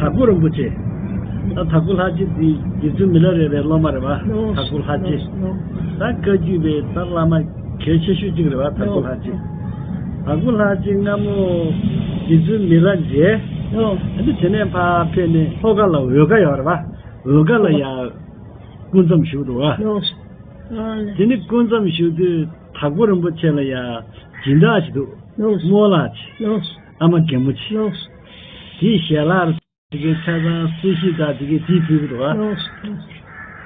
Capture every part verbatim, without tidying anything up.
དྭགས་པོ་རིན་པོ་ཆེ། ད་དྭགས་པོ་ལྷ་རྗེ་འདི་རྗེ་བཙུན་མི་ལ་རས་པའི་སློབ་མ་རེད་བ། ལགས། དྭགས་པོ་ལྷ་རྗེ། ལགས། ད་བཀའ་བརྒྱུད་པའི་ད་བླ་མ་གལ་ཆེ་ཤོས་གཅིག་རེད་བ། དྭགས་པོ་ལྷ་རྗེ། དྭགས་པོ་ལྷ་རྗེ་སྔ་མོ་རྗེ་བཙུན་མི་ལ་མཇལ། ལགས། ཨ་ནི་དེ་ནས་ཕར་ཕེབས་ནས་ལྷོ་ཁ་ལ་འོལ་ཁ་ཡོད་རེད་བ། འོལ་ཁ་ལ་ཡ་སྐུ་མཚམས་བཞུགས་འདུག་བ། ལགས། ཨ་ལས། དེ་ནི་སྐུ་མཚམས་བཞུགས་དུས་དྭགས་པོ་རིན་པོ་ཆེ་ལ་ཡ་སྦྱིན་བདག་ཅིག་འདུག། ལགས། རྨོ་ལགས་ཅིག། ལགས། ཨ་མ་རྒན་མོ་ཅིག། ལགས། དེའི་ཞལ་ལག་དེ་གའི་ཆ་ཚང་གསོལ་ཞིག་དང་དེ་གའི་དེའི་ཕུལ་གི་འདུག་བ། ལགས།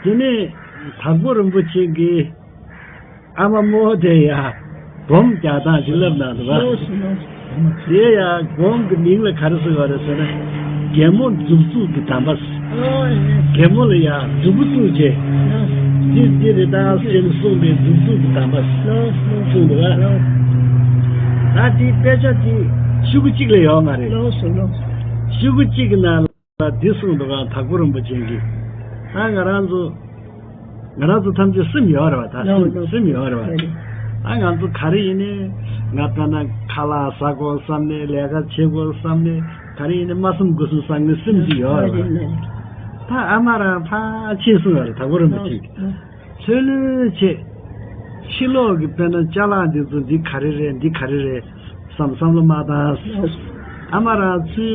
དེ་ནས་དྭགས་པོ་རིན་པོ་ཆེ་གིས་ཨ་མ་རྨོ་དེ་ཡ་སྒོམ་རྒྱག་སྟངས་ཤིག་བསླབ་གནང་འདུག་བ། ལགས། ལགས། དེ་ཡ་སྒོམ་གྱི་མིང་ལ་ག་རེ་ཟེར་བ་རེད་ཟེར་ན། རྒན་མོ་མཛུབ་བཙུགས་ཀྱི་གདམས་པ། ཨོ་ཡེ། རྒན་མོ་ལ་ཡ་མཛུབ་བཙུགས་བྱས། འདི་འདི་རེད་ད་ཟེར་ནས་གསུངས་པའི་མཛུབ་བཙུགས་ཀྱི་གདམས་པ། ལགས། གསུངས་འདུག་བ། ལགས། ད་དེའི་དཔེ་ཆ་དེ་ཤོག་གུ་གཅིག་ལས་ཡོད་མ་རེད། ལགས་སོ། ལགས། ཤོག་གུ་གཅིག་གི་ནང་ལ་འདི་གསུངས་འདུག་ག། དྭགས་པོ་རིན་པོ་ཆེ་གིས། ད་ང་རང་ཚོ་ང་རང་ཚོ་ཐམས་ཅད་སེམས་ཡོད་རེད་བ། ད་ལགས། སེམས་ལགས། སེམས་ཡོད་རེད་བ། ལགས། ད་ང་ཚོ་ག་རེ་ཡིན་ནའི་ང་ལྟ་ན་ཁ་ལག་ཟ་དགོས་བསམ་ནས། ལས་ཀ་བྱེད་དགོས་བསམ་ནས། ག་རེ་ཡིན་ནའི་མ་བསམ་དགུ་བསམ་བསམ་ནས་སེམས་ཅིག་ཡོད་རེད་བ། ལགས། ད་ཨ་མ་རང་ཕར་ཕྱིན་སོང་བ་རེད། དྭགས་པོ་རིན་པོ་ཆེ་གིས། ལགས། ལྷོད་ལྷོད་བྱས། ཕྱི་ལོགས་ཀྱི་དཔེར་ན་ཅ་ལག་འདི་ཚོ་འདི་ག་རེ་རེད། འདི་ག་རེ་རེད་བསམ་བསམ་བློ་མ་བཏང་། ལགས། ཨ་མ་རང་ཚོའི་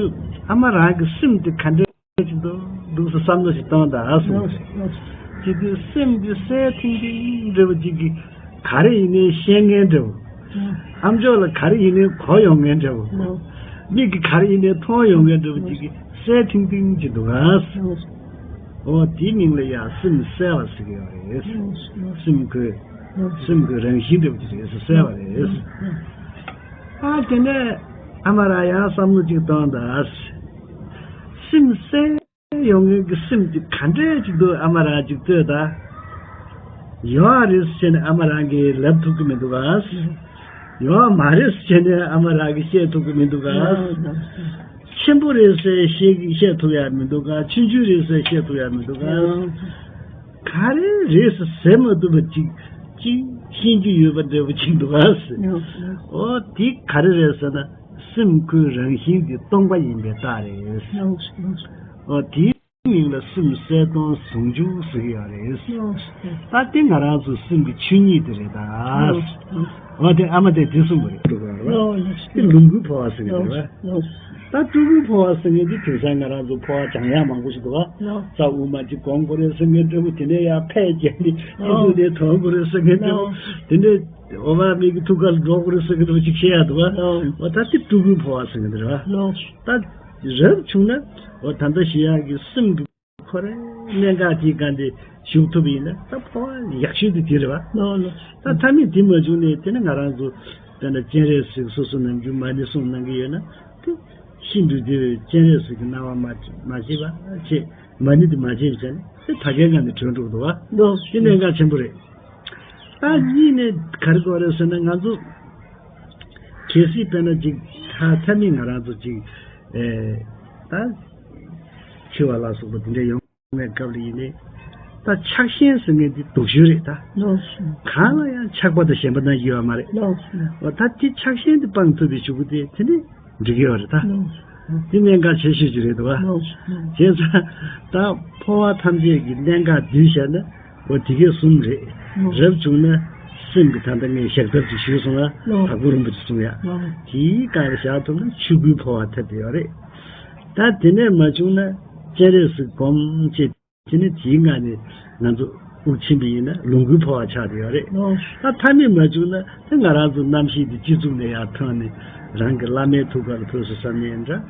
ཨ་མ་རང་གི་སེམས་དེ་ག་འདྲ་ཅིག་འདུག་འདུག་སེ་བསམ་བློ་ཞིག་གཏོང་དང་ཨ་སོང་། ལགས། ལགས། དེ་དུས་སེམས་འདི་གསལ་ཐིང་ཐིང་འདྲ་བོ་ཅིག་གིས་ག་རེ་ཡིན་ནའི་ཤེས་མཁན་འདྲ་བོ། ལགས། ཨ་མཆོག་ལ་ག་རེ་ཡིན་ནའི་གོ་ཡོང་མཁན་འདྲ་བོ། ལགས། མིག་གིས་ག་རེ་ཡིན་ནའི་མཐོང་ཡོང་མཁན་འདྲ་བོ་ཅིག་གིས་གསལ་ཐིང་ཐིང་ཅིག་འདུག་ག། ལགས། འོ་དེའི་མིང་ལ་ཡང་སེམས་གསལ་བ་ཟེར་གྱི་ཡོད་རེད། ལགས། ལགས། སེམས་ཁོའི་ལགས། སེམས་ཁོའི་རང་བཞིན་འདྲ་བོ་ཅིག་རེད་ཟེར། གསལ་བ་རེད། ལགས། ལགས། ཨ་དེ་ནས་ཨ་མ་རང་ཡང་བསམ་བློ་ཅིག་གཏོང་དང་། སེམས་གསལ་ཡོང་མཁན་གྱི་སེམས་དེ་ག་འདྲས་ཅིག་འདུག། ཨ་མ་རང་ཅིག་ལྟོས་དང་། ཡོད་རེད་ཟེར་ནས་ཨ་མ་རང་གིས་ལབ་ཐུབ་ཀྱི་མི་འདུག་ག། ཡོད་མ་རེད་ཟེར་ནས་ཨ་མ་རང་གིས་བཤད་ཐུབ་ཀྱི་མི་འདུག་ག། ཆེན་པོ་རེད་ཟེར་བཤད་བཤད་ཐུབ་ཡ་མི་འདུག་ག། ཆུང་ཆུང་རེད་ཟེར་བཤད་ཐུབ་ཡ་མི་འདུག་ག། ག་རེ་རེད་ཟེར་ཟེར་མ་ཐུབ་པ་ཅིག་ཅིག་ཤེས་རྒྱུ་ཡོད་པ་འདྲ་པོ་ཅིག་འདུག་ག། འོ་དེ་ག་རེ་རེད་ཟེར་ན། སེམས་ཁོའི་རང་བཞིན་དེ་སྟོང་པ་ཡིན་པའི་རྟགས་རེད། ལགས། ལགས། འོ་དེའི་མིང་ལ་སེམས་གསལ་སྟོང་ཟུང་འཇུག་ཟེར་གྱི་ཡོད་རེད། ལགས། ད་དེ་ང་རང་ཚོ་སེམས་ཀྱི་ཆོས་ཉིད་དེ་རེད་ད། ལགས། འོ་དེ་ཨ་མ་དེ་དེ་གསུངས་པ་རེད། ལགས། དེ་ལོངས་སྐུའི་འཕོ་བ་ཟེར་གྱི་རེད་པ། ལགས། ད་སྤྲུལ་སྐུའི་འཕོ་བ་ཟེར་མཁན་དེ་དེང་སང་ང་རང་ཚོ་འཕོ་བ་སྦྱང་ཡག་མང་པོ་ཞིག་འདུག་པ། ལགས། རྩ་དབུ་མ་གཅིག་སྒོམ་དགོས་རེད་ཟེར་མཁན་འདྲ་པོ། དེ་ནས་ཡར་ཕད་བརྒྱབ་ནས་ཨ་ལགས། ཁུ་ནས་ཐོན་དགོས་རེད་ཟེར་མཁན་འདྲ་པོ། ལགས། དེ་ནས་འོ་མ་མིག་གི་ཐུགས་ཀ་ལ་འགྲོ་དགོས་རེད་ཟེར་མཁན་འདྲ་པོ་ཅིག་བཤད་ཡག་འདུག་པ། ལགས། འོ་ད་དེ་སྤྲུལ་སྐུའི་འཕོ་བ་ཟེར་མཁན་དེ་རེད་པ། ལགས། ད་རབ་བྱུང་ན་འོ་ད་ལྟ་ཞུ་ཡག་གི་སེམས་ཀྱི་ཁོ་རའི་གནད་འགག་དེའི་སྒང་དེ་ཞུགས་ཐུབ་པ་ཡིན་ན་ད་འཕོ་བ་ཡག་ཤོས་དེ་དེ་རེད་པ། ལགས། ལགས། ད་མཐའ་མའི་དེ་མ་བྱུང་ནས་དེ་ནི་ང་རང་ཚོ་དཔེར་ན་སྤྱན་རས་གཟིགས་སོ་སོ་ནམ་རྒྱུན་མ་ཎི་གསུང་གནང་གི་ཡོད་ན། དེ་ཤིན་ཏུ་དེ་སྤྱན་རས་གཟིགས་ཀྱི་སྣང་བ་མ་མ་བྱེད་པ་བྱེད། མ་ཎི་དེ་མ་བྱེད་བྱས་ན་དེ་ད་གའི་སྒང་དེ་གྲོལ་འགྲོ་གི་འདུག་པ། ལགས། དེ་གནད་འགག་ཆེན་པོ་རེད། ད་གཉིས་ནས་ག་རེ་དགོས་རེད་ཟེར་ན། ང་ཚོ་གལ་སྲིད་དཔེར་ན་ཅིག་ད་མཐའ་མའི་ང་རང་ཚོ་ཅིག་ཨེ་ད་འཆི་བ་ལ་སོགས་པ་དེ་འདྲ་ཡོང་བའི་སྐབས་ལ་ཡིན་ནའི། ད་ཆགས་ཞེན་ཟེར་མཁན་དེ་སྡུག་ཤོས་རེད་ད། ལགས། གང་ལ་ཡང་ཆགས་པ་དང་ཞེན་པ་གནང་རྒྱུ་ཡོད་མ་རེད། ལགས། འོ་ད་དེ་ཆགས་ཞེན་དེ་སྤང་ཐུབ་པའི་གཞུག་གུ་དེ་དེ་ནི་འགྲིག་གི་ཡོད་རེད་ད། ལགས། དེ་གནད་འགག་ཆེ་ཤོས་ཅིག་རེད་འདུག་པ། ལགས། བྱས་ཙང་ད་འཕོ་བ་ཐམས་ཅད་ཀྱི་གནད་འགག་བསྡུས་བྱས་ན། འོ་དེ་གས་གསུམ་རེད། ལགས། རབ་བྱུང་ན་སེམས་ཀྱི་ད་ལྟ་ངས་བཞག་ཐབས་ཅིག་ཞུས་སོང་ང་། ལགས། དྭགས་པོ་རིན་པོ་ཆེ་གསུངས་ཡ། ལགས། དེའི་སྒང་ལ་བཞག་ཐུབ་ན་ཆོས་སྐུའི་འཕོ་བ་ཐེབས་ཡོད་རེད། ད་དེ་ནས་མ་བྱུང་ན་སྤྱན་རས་གཟིགས་སྒོམ་བྱེད། དེ་ནས་དེའི་སྒང་ནས་ང་ཚོ་དབུགས་ཕྱིན་པ་ཡིན་ན་ལོངས་སྐུའི་འཕོ་བ་ཆགས་བསྡད་ཡོད་རེད། ལགས། ད་མཐའ་མའི་མ་བྱུང་ན་ད་ང་རང་ཚོ་རྣམ་ཤེས་འདི་སྤྱི་གཙུག་ནས་ཡར་ཐོན་ནས་རང་གི་བླ་མའི་ཐུགས་ཀ་ལ་འཕོས་སོང་བསམ་ནའི་འདྲ།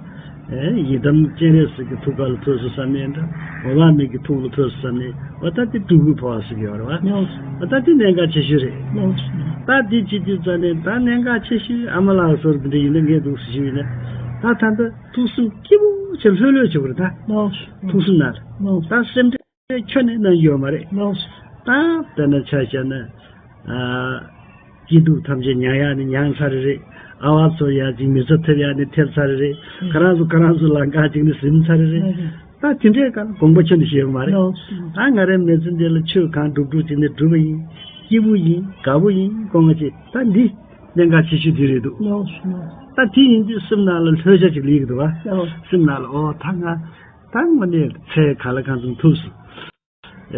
ཨེ་ཡི་དམ་སྤྱན་རས་གཟིགས་ཀྱི་ཐུགས་ཀ་ལ་འཕོས་སོང་བསམ་ནའི་འདྲ། འོ་མ་མིག་གི་ཐུགས་ལ་འཕོས་སོང་བསམ་ནའི། འོ་ད་དེ་སྤྲུལ་སྐུའི་འཕོ་བ་ཟེར་གྱི་ཡོད་རེད་པ། ལགས། འོ་ད་དེ་གནད་འགག་ཆེ་ཤོས་རེད། ལགས། ད་དེ་བྱེད་དུས་ཙ་ནས་ད་གནད་འགག་ཆེ་ཤོས་ཨ་མ་ལགས་ཚོར་འདི་འདྲ་ཡིན་ན་ངས་འདུག་སེ་ཞུས་ཡིན་ན། ད་ད་ལྟ་ཐུགས་སེམས་སྐྱིད་པོ་བྱས་ལྷོད་ལྷོད་བྱེད་དགོས་རེད་ད། ལགས། ཐུགས་སེམས་ནང་ལ། ལགས། ད་སེམས་ཁྲལ་ཁྱོན་ནས་གནང་རྒྱུ་ཡོད་མ་རེད། ལགས། ད་དཔེར་ན་ཆ་བཞག་ན། ཨ། སྐྱིད་སྡུག་ཐམས་ཅད་མྱང་ཡག་ནི་མྱངས་ཚར་རེད། ཨ་བ་ཚོར་ཡག་ཅིག་མི་ཚ་ཐེབས་ཡག་ནི་ཐེབས་ཚར་རེད། ཁོ་རང་ཚོ་ཁོ་རང་ཚོ་ལ་དགའ་ཅིག་ནི་ཟིན་ཚར་རེད། ད་དེ་འདྲའི་སྒང་དགོངས་པ་ཁྱོན་ནས་བཞེས་ཡོད་མ་རེད། ལགས། ད་ང་རའི་མི་ཚེ་འདི་ལ་ཆོས་གང་སྒྲུབ་སྒྲུབ་ཅིག་ནི་སྒྲུབ་པ་ཡིན། སྐྱིད་པོ་ཡིན། དགའ་པོ་ཡིན་དགོངས་པ་བཞེས། ད་འདི་གནད་འགག་ཆེ་ཤོས་འདི་རེད་འདུག། ལགས། ད་དེ་ཡིན་དུས་སེམས་ནང་ལ་ལྷོད་བྱ་ཅིག་སླེབས་ཀྱི་འདུག་བ། ཨོ། སེམས་ནང་ལ་ཨོ་ད་ང་ད་དངོས་གནས་ཚེ་ག་ལ་གང་འཚམ་ཐུབ་སོང་།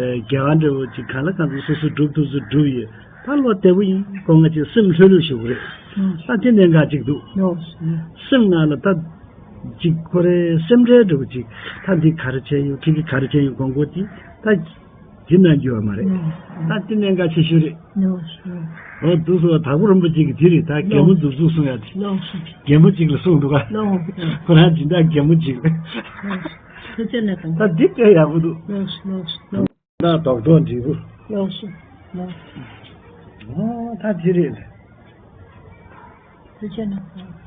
ཨེ་དགེ་བ་འདྲ་བོ་ཅིག་ག་ལ་གང་འཚམ་སོ་སོས་སྒྲུབ་ཐུབ་ཚོད་སྒྲུབ་ཡོད། ད་བློ་བདེ་པོ་ཡིན་ཁོ་ང་ཅིག་སེམས་ལྷོད་ལྷོད་ཞུ་གི་རེད། ཨོ། ད་དེ་གནད་འགག་ཅིག་འདུག་ཨོ། སེམས་ནང་ལ་ད་ཅིག་ཁོ་རའི་སེམས་ཁྲལ་འདྲ་བོ་ཅིག་ད་འདི་ག་རེ་བྱས་ཡོད་ཁྱེད་ཀྱིས་ག་རེ་བྱས་ཡོད་དགོངས་དགོངས་ཅིག་ད། དེ་ན་འགྱུར་བ་མ་རེད། ད་དེ་གནད་འགག་ཆེ་ཤོས་རེད། ཨོ་འདུག་སོ་དྭགས་པོ་རིན་པོ་ཆེ་གིས་དེ་རེད་ད་རྒན་མོ་འཛུགས་འཛུགས་གསུང་ཡ་དེ། རྒན་མོ་གཅིག་ལ་གསུངས་འདུག་ག་ཁོ་རང་སྦྱིན་བདག་རྒན་མོ་གཅིག་རེད། ཐུགས་རྗེ་གནང་། ད་འདི་དཔེ་ཡག་པོ་འདུག་ད་རྡོག་རྡོག་འབྲས་བུ། ཨོ་ད་དེ་རེད། ཐུགས་རྗེ་གནང་།